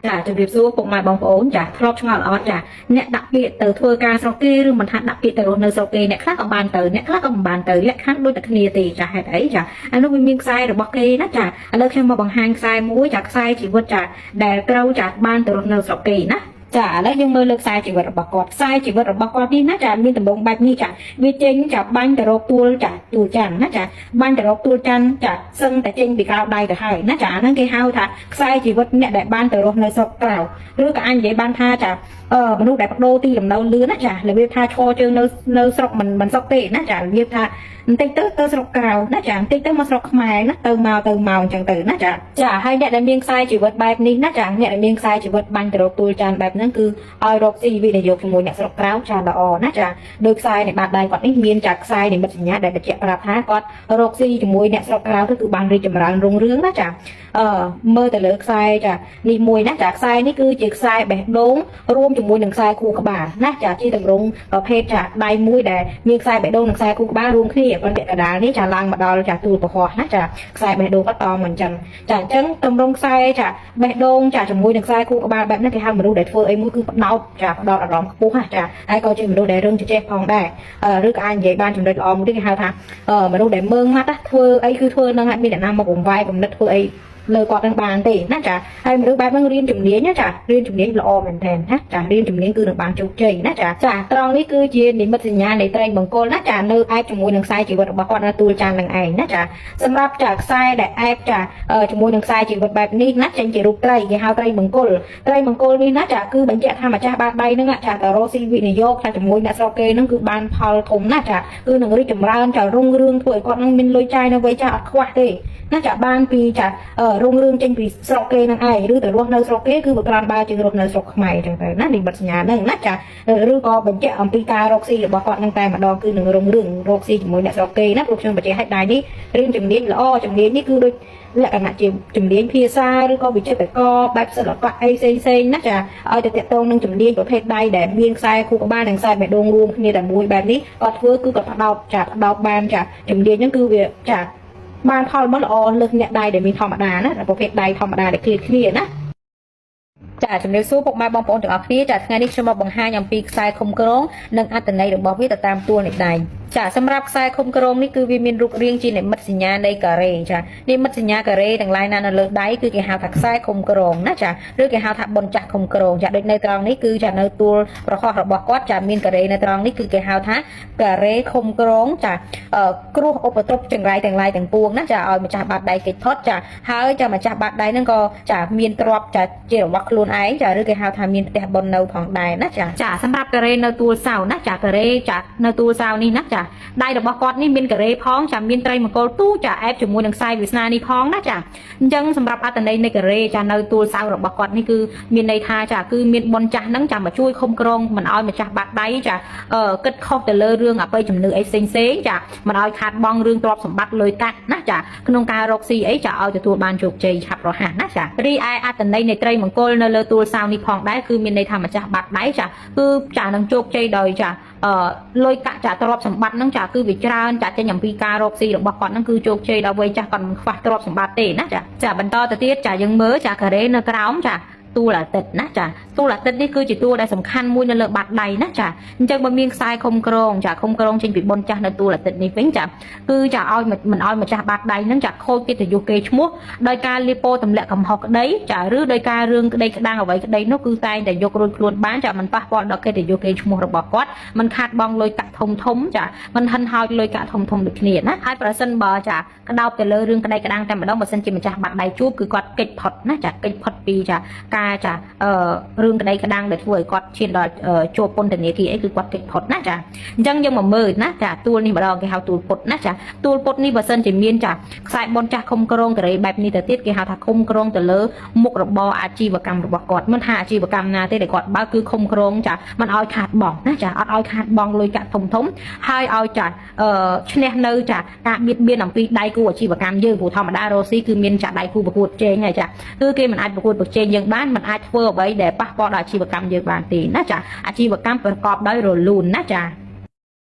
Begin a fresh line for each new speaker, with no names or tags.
ចាជម្រាបសួរពុកម៉ែបងប្អូនចាធ្លាប់ឆ្ងល់អត់ចាអ្នកដាក់ពាក្យទៅធ្វើការស្រុកគេឬមិនថាដាក់ពាក្យទៅរស់នៅស្រុកគេអ្នកខ្លះក៏បានទៅអ្នកខ្លះក៏មិនបានទៅលក្ខខណ្ឌដូចតែគ្នាទេចាហេតុអីចាអានោះវាមានខ្សែរបស់គេណាចាឥឡូវខ្ញុំមកបង្ហាញខ្សែមួយចាខ្សែជីវិតចាដែលត្រូវចាបានទៅរស់នៅស្រុកគេណាចាឥឡូវយើងមើលលើខ្សែជីវិតរបស់គាត់ខ្សែជីវិតរបស់គាត់នេះណាចាមានតម្រងបែបនេះចាវាចេញចាបាញ់ទៅរកទួលចាទួលច័ន្ទណាចាបាញ់ទៅរកទួលច័ន្ទចាសឹងតែចេញពីក្រៅដៃទៅហើយណាចាអាហ្នឹងគេហៅថាខ្សែជីវិតអ្នកដែលបានទៅរស់នៅស្រុកក្រៅឬក៏អាចនិយាយបានថាចាមនុស្សដែលបដូរទីលំនៅលឿនណាចារបៀបថាឈរជើងនៅស្រុកមិនសុខទេណាចារបៀបថាបន្តិចទៅទៅស្រុកក្រៅណាចាបន្តិចទៅមកស្រុកខ្មែរណាទៅមកទៅមកអញ្ចឹងទៅណាចាចាហើយអ្នកដែលមានខ្សែជីវិតបែបនេះណាចាអ្នកដែលមានខ្សែជីវិតបាញ់ទៅរកទួលចានបែបហ្នឹងគឺឲ្យរកស៊ីវិនិយោគជាមួយអ្នកស្រុកក្រៅចាល្អណាចាដោយខ្សែនៃបាតដៃគាត់នេះមានចាខ្សែនិមិត្តសញ្ញាដែលបញ្ជាក់ប្រាប់ថាគាត់រកស៊ីជាមួយអ្នកស្រុកក្រៅទៅគឺបានរីកចម្រើនរុងរឿងណាចាមើលទៅលើខ្សែចានេះមួយណាចាខ្សែនេះគឺជាខ្សែបេះដូងរួមជាមួយនឹងខ្សែខួរក្បាលណាចាជាទម្រង់ប្រភេទចាដៃមួយដែលមានខ្សែបេះដូងនិងខ្សែខួរក្បាលរួមគ្នាប៉ុន្តែកដាលនេះចាឡើងមកដល់ចាទួលពហោះណាចាខ្សែបេះដូងគាត់តមកអញ្ចឹងចាអញ្ចឹងទម្រង់ខ្សែចាបេះដូងចាជាមួយនឹងខ្សែខួរក្បាលបែបនេះគេហៅមនុស្សដែលធ្វើអីមួយគឺផ្ដោតចាផ្ដោតអារម្មណ៍ខ្ពស់ណាចាហើយក៏ជាមនុស្សដែលរឹងចេះផងដែរឬក៏អាចនិយាយបានចំណុចល្អមួយទៀតគេហៅថាមនុស្សដែលមើងម៉ាត់ធ្វើអីគឺធ្វើនឹងអត់មានអ្នកណាមកបង្វែរគំនិតធ្វើអីលើគាត់នឹងបានទេណាចាហើយមនុស្សបែបហ្នឹងរៀនជំនាញណាចារៀនជំនាញល្អមែនទែនណាចារៀនជំនាញគឺនឹងបានជោគជ័យណាចាចាត្រង់នេះគឺជានិមិត្តសញ្ញានៃត្រីមង្គលណាចានៅអែបជាមួយនឹងខ្សែជីវិតរបស់គាត់នៅទួលចាននឹងឯងណាចាសម្រាប់ចាខ្សែដែលអែបចាជាមួយនឹងខ្សែជីវិតបែបនេះណាចេញជារូបត្រីគេហៅត្រីមង្គលត្រីមង្គលនេះណាចាគឺបញ្ជាក់ថាម្ចាស់បាតដៃហ្នឹងចាតរោស៊ីវិនិយោគចាជាមួយអ្នកស្រុកគេហ្នឹងគឺបានផលធំណាចាគឺនឹងរីកចម្រើនចារុងរឿងធ្វើឲ្យគាត់ហ្នឹងមានលុយចាយនៅវ័យចាស់អត់ខ្វះទេណាចាបានពីចារុងរឿងចេញពីស្រុកគេនឹងឯងឬទៅរស់នៅស្រុកគេគឺវាក្រាន់បើជាងរស់នៅស្រុកខ្មែរចឹងទៅណានិមិត្តសញ្ញាហ្នឹងណាចាឬក៏បញ្ជាក់អំពីការរកស៊ីរបស់គាត់នឹងតែម្ដងគឺនឹងរុងរឿងរកស៊ីជាមួយអ្នកស្រុកគេណាព្រោះខ្ញុំបញ្ជាក់ឲ្យដៃនេះរឿងជំនាញល្អជំនាញនេះគឺដូចលក្ខណៈជាជំនាញភាសាឬក៏វិចិត្រករបែបសិល្បៈអីផ្សេងផ្សេងណាចាឲ្យតែតកតងនឹងជំនាញប្រភេទដៃដែលមានខ្សែខួរក្បាលនិងខ្សែបេះដូងរួមគ្នាតែមួយបែបនេះគាត់ធ្វើគឺគាត់ផ្ដោតចាផ្ដោតបានចាជំនាញហ្នឹងគឺវាចាបានផលមកល្អលើសអ្នកដៃដែលមានធម្មតាណាប្រភេទដៃធម្មតាដែលឃ្លាតគ្នាណាចាជំរាបសួរពុកម៉ែបងប្អូនទាំងអស់គ្នាចាថ្ងៃនេះខ្ញុំមកបង្ហាញអំពីខ្សែឃុំក្រងនិងអត្ថន័យរបស់វាទៅតាមទួលនៃដៃចាសម្រាប់ខ្សែឃុំក្រងនេះគឺវាមានរូបរាងជានិមិត្តសញ្ញានៃការ៉េចានិមិត្តសញ្ញាការ៉េទាំងឡាយណានៅលើដៃគឺគេហៅថាខ្សែឃុំក្រងណាចាឬគេហៅថាបុណ្យចាស់ឃុំក្រងចាដូចនៅត្រង់នេះគឺចានៅទួលប្រហោះរបស់គាត់ចាមានការ៉េនៅត្រង់នេះគឺគេហៅថាការ៉េឃុំក្រងចាគ្រោះឧបទ្រពចង្រៃទាំងឡាយទាំងពួងណាចាឲ្យម្ចាស់បាតដៃគេចផុតចាហើយចាម្ចាស់បាតដៃហ្នឹងក៏ចាមានទ្រព្យចាជារបស់ខ្លួនឯងចាឬគេហៅថាមានផ្ទះបុណ្យនៅផងដែរណាចាចាសម្រាប់ការ៉េនៅទួលសៅណាចាការ៉េចានៅទួលសៅនេះណាចាដៃរបស់គាត់នេះមានការ៉េផងចាមានត្រីមង្គលទូចាអែបជាមួយនឹងខ្សែវាសនានេះផងណាចាអញ្ចឹងសម្រាប់អត្តន័យនៃការ៉េចានៅទួលសៅរបស់គាត់នេះគឺមានន័យថាចាគឺមានបុណ្យចាស់ហ្នឹងចាមកជួយឃុំក្រងមិនឲ្យម្ចាស់បាត់ដៃចាគិតខុសទៅលើរឿងអបិយជំនឿអីផ្សេងផ្សេងចាមិនឲ្យខាតបង់រឿងទ្រព្យសម្បត្តិលុយកាក់ណាចាក្នុងការរកស៊ីអីចាឲ្យទទួលបានជោគជ័យឆាប់រហ័សណាចារីឯអត្តន័យនៃត្រីមង្គលនៅលើទួលសៅនេះផងដែរគឺមានន័យថាម្ចាស់បាត់ដៃចាគឺចានឹងជោគជ័យដោយចាលុយកាក់ចាទ្រព្យសម្បត្តិហ្នឹងចាគឺវាច្រើនចាចេញអំពីការរកស៊ីរបស់គាត់ហ្នឹងគឺជោគជ័យដល់វ័យចាស់គាត់មិនខ្វះទ្រព្យសម្បត្តិទេណាចាចាបន្តទៅទៀតចាយើងមើលចាការ៉េនៅក្រោមចាទួលអាទិត្យណាចាទួលអាទិត្យនេះគឺជាទួលដែលសំខាន់មួយនៅលើបាតដៃណាចាអញ្ចឹងបើមានខ្សែឃុំក្រងចាឃុំក្រងចេញពីបុណ្យចាស់នៅទួលអាទិត្យនេះវិញចាគឺចាឲ្យមិនឲ្យម្ចាស់បាតដៃហ្នឹងចាខូចកិត្តិយសគេឈ្មោះដោយការលាបពណ៌ទម្លាក់កំហុសក្តីចាឬដោយការរឿងក្តីក្តាំងអ្វីក្តីនោះគឺតែងតែយករួចខ្លួនបានចាមិនប៉ះពាល់ដល់កិត្តិយសគេឈ្មោះរបស់គាត់មិនខាតបង់លុយកាក់ធំធំចាមិនហិនហោចលុយកាក់ធំធំដូចគ្នាណាហើយប្រសិនបើចាក្តោបទៅលើរឿងក្តីក្តាំងតែម្ដងបើសិនជាម្ចាស់បាត់ដៃជួបគឺគាត់គេចផុតណាចាគេចផុតពីចាការចារឿងក្តីក្តាំងដែលធ្វើឲ្យគាត់ឈានដល់ជួបពន្ធនាគារអីគឺគាត់គេចផុតណាចាអញ្ចឹងយើងមកមើលណាចាទួលនេះម្ដងគេហៅទួលពុតណាចាទួលពុតនេះបើសិនជាមានចាខ្សែបុនចាស់ឃុំក្រងការ៉េបែបនេះទៅទៀតគេហៅថាឃុំក្រងទៅលើមុខរបរអាជីវកម្មរបស់គាត់មិនថាអាជីវកម្មណាទេដែលគាត់បើកគឺឃុំក្រងចាមិនឲ្យខាតបង់ណាចាអត់ឲ្យខាតបង់លុយកាក់ធំធំហើយឲ្យចាឈ្នះនៅចាការបៀតបៀនអំពីដៃគូអាជីវកម្មយើងព្រោះធម្មតារ៉ូស៊ីគឺមានចាដៃគូប្រកួតប្រជែងហើយចាគឺគេមិនអាចប្រកួតប្រជែងយើងបានមិនអាចធ្វើអ្វីដែលប៉ះពាល់ដល់អាជីវកម្មយើងបានទេណាចាអាជីវកម្មប្រកបដោយរលូនណាចា។